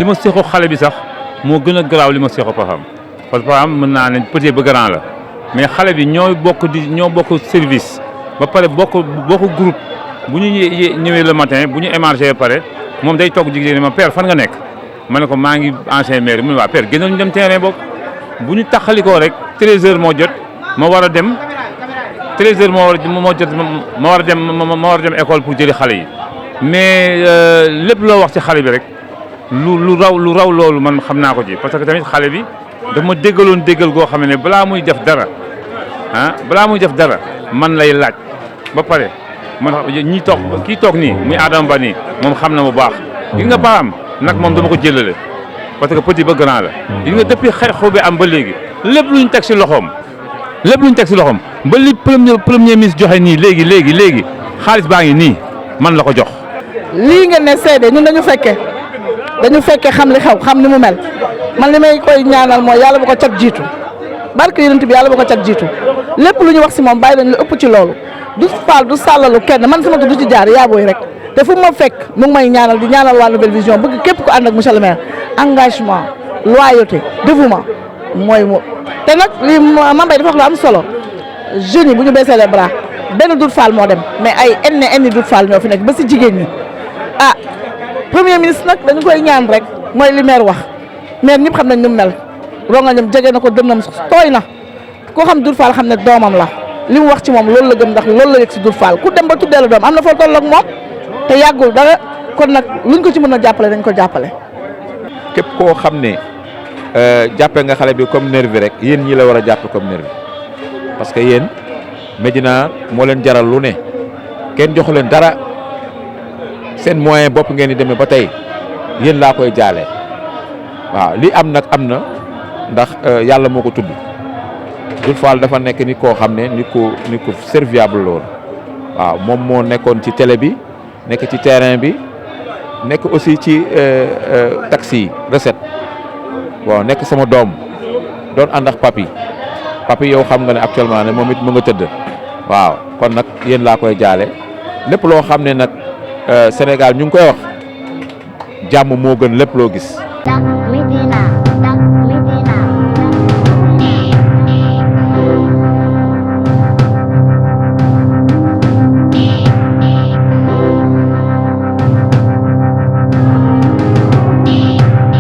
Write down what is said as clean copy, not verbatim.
ma seexoo xale bi sax moo gën a garaaw li ma seexoo Pafam parce que Pafam mën naa ne petit ba grand la mais xale bi ñoo bokk service ba pare bokk groupe bu ñu ñëwee le matin bu ñu émargé ba pare moom day toog jigéen ma père fan nga nekk ma ne ko maa ngi ancien maire mu ne waa père génnoon ñu dem terrain boobu bu ñu taxalikoo rek 13h moo jot ma war a dem 13h moo jot ma war a dem école pour jëli xale yi mais lépp loo wax ci xale bi rek lu raw loolu man xam naa ko ci parce que tamit xale bi daf ma déggaloon déggal goo xam ne balaa muy def dara man lay laaj ba pare man kii toog nii muy Adama Ba nii moom xam na bu baax gis nga Pafam nag moom dama ko jëlale parce que petit ba grand la gis nga depuis xew bi am ba léegi lépp luñ teg si loxoom ba li premier ministre joxe nii léegi xaalis baa ngi nii man la ko jox. lii ngeen ne seede ñun dañu fekke xam li xew xam ni mu mel man li may koy ñaanal mooy yàlla bu ko cat jiitu barke yonent bi yàlla bu ko cat jiitu lépp lu ñu wax si moom bàyyi nañ lu ëpp ci loolu du faal du sàllalu kenn man sama tudd ci jaar yaa booy rek te fu ma fekk mu ngi may ñaanal di ñaanal waa Nouvelle Vision bëgg képp ko ànd ak monsieur le maire engagement loyauté dévouement mooy mo te nag li Mame Mbaye dafa wax lu am solo jeunes yi bu ñu baissé les bras benn Doudou Fall moo dem mais ay enni Doudou Fall ñoo fi nekk ba si jigéen ñi ah premier ministre nag dañu koy ñaan rek mooy li maire wax maire ñëpp xam nañ ni mu mel rongañam jege na ko dënnam tooy na koo xam Doudou Fall xam ne doomam la li mu wax ci moom loolu la gëm ndax loolu la yëg si Doudou Fall ku dem ba tuddee la doom am na foo toll ak moom te yàggul dara kon nag luñ ko ci mën a jàppale dañ ko jàppale. képp koo xam ne jàppe nga xale bi comme nervi rek yéen ñi la war a jàppe comme nervi parce que yéen Médina moo leen jaral lu ne kenn joxu leen dara seen moyen bopp ngeen di demee ba tey yéen laa koy jaale waaw li am nag am na ndax yàlla moo ko tudd Doudou Fall dafa nekk nit koo xam ne nit ku serviable lool waaw moom moo nekkoon ci télé bi nekk ci terrain bi nekk aussi ci taxi yi recette bon nekk sama doom doon ànd ak papi yow xam nga ne actuellement ne moom it mu nga tëdd waaw kon nag yéen laa koy jaale lépp loo xam ne nag Sénégal ñu ngi koy wax jàmm moo gën lépp loo gis.